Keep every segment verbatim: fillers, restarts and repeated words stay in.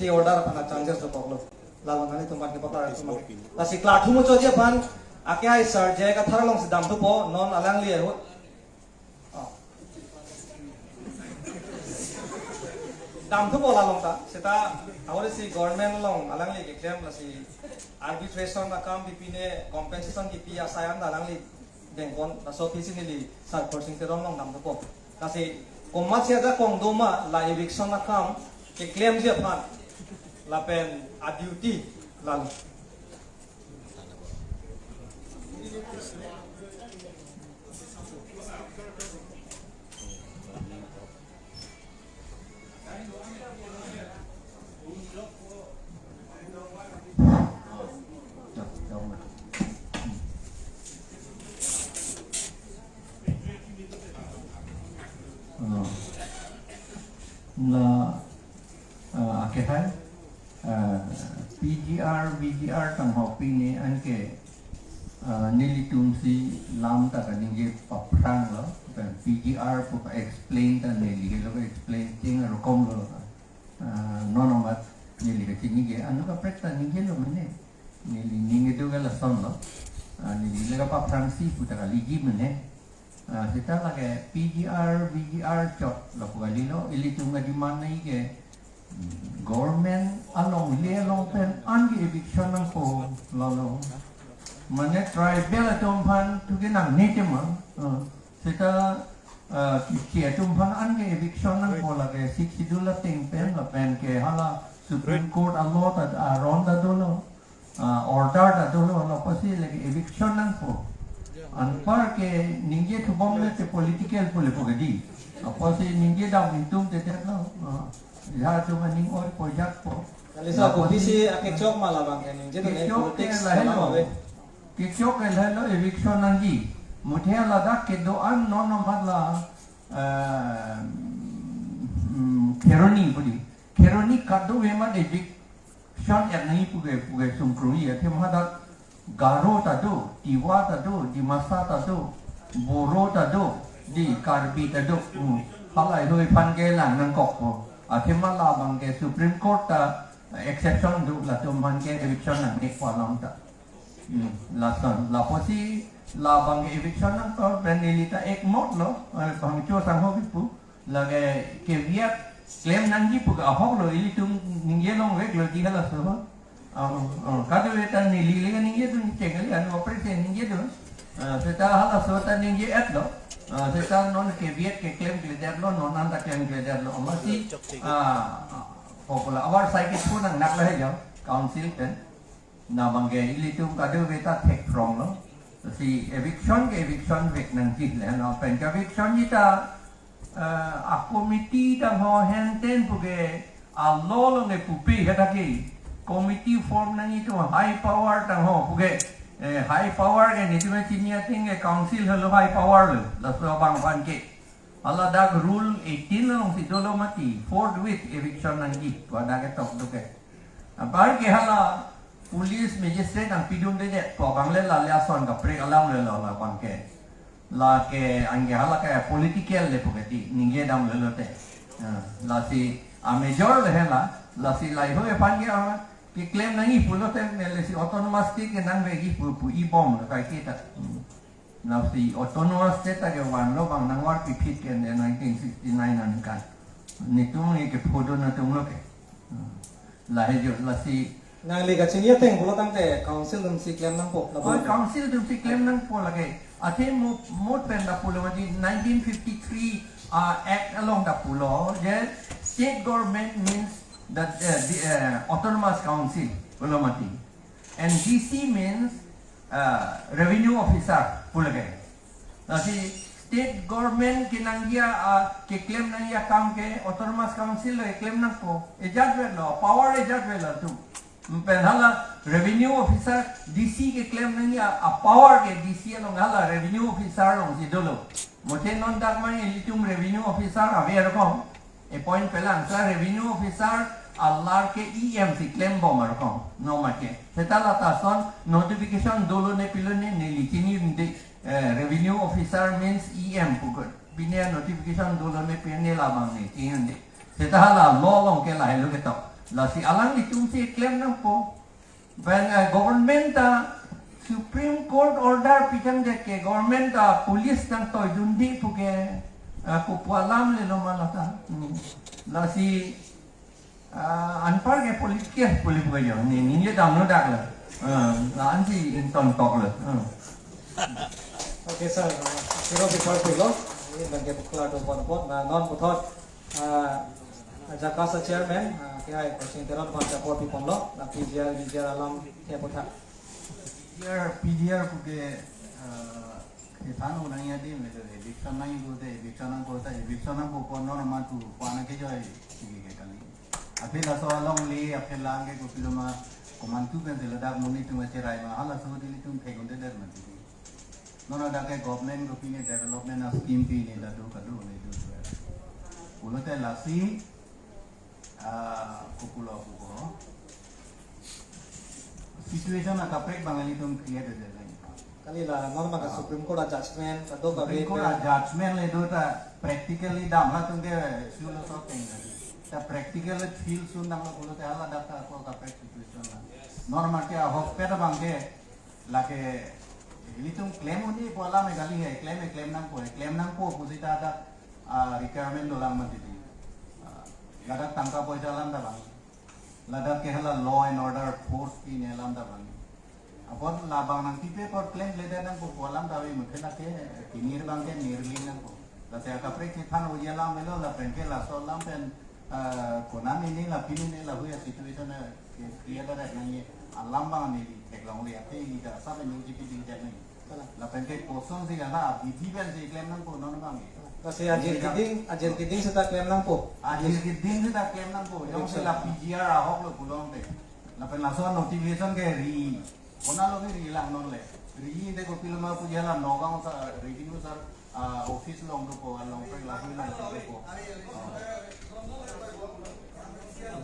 Order aphan a-changes dokoklo. Lalo nangtum aphan kepaklar atum aphan. Lasi klarthu muchotji aphan, akehai sir J I Kathar alongsi damthupo, non alangli ahut. Oh. Damthupo la along ta, seta ahorsi government along alangli keklem lasi arbitration akam pipine compensation kipi asai an ta alangli dengpon, laso aphi si neli sir Khorsing Teron along damthupo. Lasi komatsi ajakong doma la eviction akam keklemji aphan lapen a-duty lalo. La, ah, akehai, ah, P G R, V G R tangho pine anke, ah, nelitumsi lam ta kaningje paphranglo, pen P G R pu ka-explain ta neli helo ka-explain ting arokom lo, ah, non amat neli kachiningje, ano kaprek ta ningjelo mene, neli ningje do ke lasonlo, ah, neli le kapaphrangsi pu ta kaliji mene. Ah, seta lake P G R, V G R chot lapu kalilo, ilitum ka-demand nangji ke, mm, government alongle along pen anke eviction nangpo lalo. Mane tribal atum aphan thu kenangne tema. Ah, seta, ah, Keche atum aphan anke eviction nangpo lake Sixth Schedule ateng pen lapen ke hala Supreme Court a-law ta aron ta dolo. Ah, order ta dolo, lapusi lake eviction nangpo. Anpar ke ningje thubom le te political pu le pu kedi. Lapusi ningje dam itum te te lo. Ah, ya atum aning oi pojak po. Kalisa, lapusi kopisi akechok ma labang ke ningje tu ne kechok ke politics lahelo. Ave. Kechok ke lahelo eviction nangji. Muthe ladak kedo-an non amat la, eh, mm, Kheroni pu di. Kheroni kadokave amat evic- tion er nangji puke, puke sungkrui athema hadak Garo ta do, Tiwa ta do, Dimasa ta do, Boro ta do, di Karbi ta do. Hmm. Halahei aphan ke lang nangkokpo. Athema labang ke Supreme Court ta exception do, latum aphan ke eviction nangkokpo alam ta. Hmm. Lason, lapusi labang ke eviction nangpo, pen neli ta ekmot lo, eh, bangcho sangho kipu. Lake keviat klem nangji pu ke ahok lo, ilitum ningje longvek lo ji halaso. Oh, oh, kadokave ta neli le ningje dun cheng kali, ano apre si ningje dun. Ah, seta halaso ta ningje-et lo. Ah, seta non keviat keklemkledet lo, non anta klemkledet lo. Amatsi, ah, ah, popular. Awar sai ke thu nangnak lahelo, council pen. Labang ke ilitum kadokave ta thekphrong lo. Si eviction ke eviction vek nangji le, lapen ke eviction ji ta, eh, a-committee tangho henten puke a-law along ke pupe hadak ke committee form nangji tu high power tangho puke, eh, high power ke nelitum chini ating ke council helo high power lo, laso abang aphan ke. Hala dak rule eighteen alongsi dolo mati, forthwith eviction nangji, pu hadak ketok do ke. Anpar ke hala police magistrate nangpidundedet, pu abang le la le ason kaprek alam le lo labang ke. Lake anke hala ke political le pu kedi, ningje dam le lote. Ah, lasi a-major le hela, lasi lahei aphan ke, ah, keklem nangji pulote, lasi autonomous state ke nangvekji pu, pu-i bom lo kaiketa. Hmm. Lasi autonomous state ta kevanlo abang nangvarpi phit ke nineteen sixty-nine aningkan. Nelitum ni kephodun atum lo ke. Hmm. Lahei jo, lasi. Nangli kachini ateng pulo tangte council atumsi klem nangpo, oh, lapu. Council atumsi klem nangpo lake. Athe mo-, mot pen lapulo mati nineteen fifty-three, ah, act along lapulo je state government means that, eh, the, eh, autonomous council pulo mati. And D C means, uh, revenue officer pu lake. Lasi state government kenangji a, keklem nangji akam ke autonomous council lo keklem nangpo. Ejat vet lo, power ejat vet lo tu. Pen hala revenue officer D C keklem nangji a, a-power ke D C along hala revenue officer alongsi dolo. Muthe non dak ma ilitum revenue officer ave arokom. Appoint pelang, sa revenue officer alar ke E M si klembom arokom, no ma ke. Seta lata ason notification dolo ne pilo ne neli chinine, eh, revenue officer means E M pu ko. Pine notification dolo ne pine labang ne chinine. Seta hala law along ke lahelo ketok. Lasi alanglitum si klem nangpo. Pen, eh, government ta Supreme Court order pi tangte ke government ta police nangtoidunde pu ke, eh, kopu alam lelo ma lata. Hmm. Lasi, ah, anpar ke political puli pu ke jo. Ne, neli damlo dak lo. Ah, la-an si ingtonkoklo. Ah. Okay, sir. Siro before pulo. Ini bangke pukla do pon pon. Na non puthot, ah, Jakasa chairman, ah, ke hai Kosing Teron aphan apor piponlo, la P G R, V G R alam ke puthot. P G R, P G R pu ke, ah, kethan unang ya di, melo eviction nangji pulote, eviction nangpo ta, eviction nangpo pon non matu, pon ke joi, sige ke kali. Aphi laso alongle, aphi lang ke kopilo ma, komantu pen sila dak monit atum acherai ma, halaso nelitum thekunde der mati. Non ladak ke government kopi ne development a scheme pi ne la do kado ne do. Pulote lasi, ah, kopulo puko. Situation akaprek bang ilitum create de lagi. Kali la non maka Supreme Court a judgment, kadokave Supreme Court a judgment le do ta practically dam latum ke sulo so teng lagi. Ta practical feel sun dam lo pulote hala dak ta ako kaprek situation la. Non maka ahok pet bang ke lake ilitum klem un-e pu alam e kali he, klem e klem nangpo, klem nangpo pu sita dak, ah, requirement dolang mati di. Ah, ladak tangka poisa alam ta bang. Ladak ke hala law and order force pi ne alam ta bang. Apot labang nangpipe apot klem ledet nangpo pu alam ta ave mungkin lake kinir bang ke nirli nangpo. Lasi akaprek kethan unji alam melo lapen ke laso alam pen, ah, konane ne la pine ne la huya situation, eh, ke create adet nangji alam bang neli theklongle, athe ili ta sab neli jipi ding jet nangji. Kalang. Lapen ke kosonsi kana abidi pensi klem nangpo non bang. Lasi ajir keding, ajir keding seta klem nangpo. Ajir keding seta klem nangpo. Jongsi la P G R ahok lo pulote. Lapen laso notification ke ri. Konatlo ke ri lang non le. Ri de kopilo ma pu jala Nagaon sa revenue sir, ah, office along dopo, along prek lahui along dopo.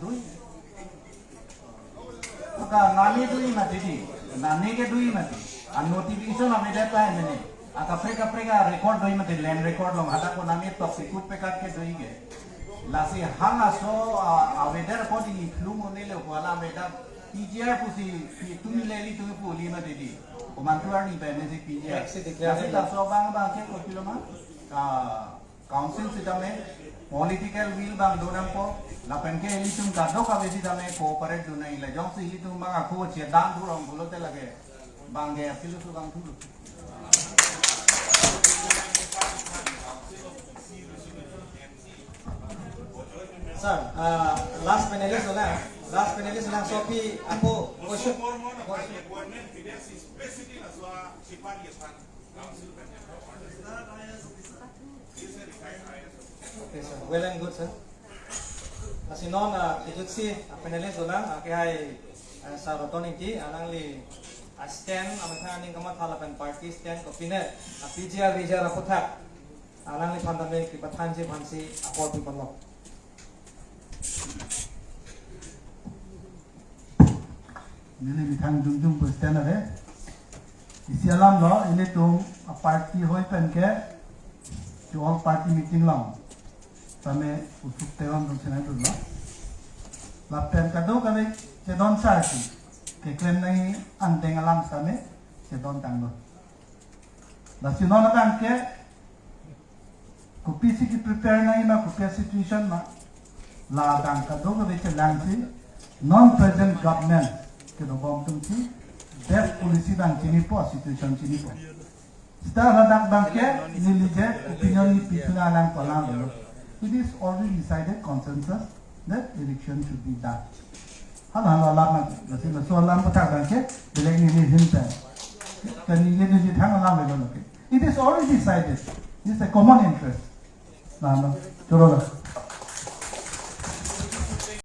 Dui. Maka nane dui mati di. Nane ke dui mati. A notification avedet ta mene. Akaprek kaprek a record dui mati, land record along hadak konane tok sikut pekat ke dui ke. Lasi halaso, ah, avedet apot ili klum un-e le ko hala avedet P G R pusi pi tumi le ilitum puli mati di. Komantu arni pen si P G R. Taxi declare. Lasi laso bang bang ke kopilo ma. Ah, Council sitame political will bang do nangpo, lapen ke ilitum kadokave sitame cooperate do nang, ila jongsi ilitum bang ako chedan durong pulote lake bang ke aphi lo su bang thulu. Sir, uh, last panelist ola, last panelist ola, so aphi ako question. Okay, sir. Well and good, sir. Lasi non, ah, kejutsi, ah, panelist dolang, ah, ke hai, ah, Sir Roton Ingti, alangli, ah, stand, ah, methang aning kamatha lapen party stand, kopine, ah, P G R, V G R aphuthak, ah, alangliphan tame kepathanji aphansi apor piponlo. Neli methang jumjum president ave. Isi alam lo, ilitum a party hoi pen ke, to all party meeting long. Tame usuk teron dun senai dun lo. Lapen kadokave chedon sarsi. Keklem nangji angdeng alam tame chedon tanglo. Lasi non abang ke, kopisi ke prepare nangji ma, kopi a situation ma. La abang kadokave chelangsi, non present government kedobom atumsi, best policy abang chinipo, situation chinipo. Seta ladak abang ke, neli je, opinion ni pituna lang palang lo. It is already decided consensus that election should be done. Hala hala alam na, lasi laso alam aphuthak abang ke, belek neli hin pen. Kan neli neli thang alam lo ke. It is already decided. It's a common interest. Na, na, choro na.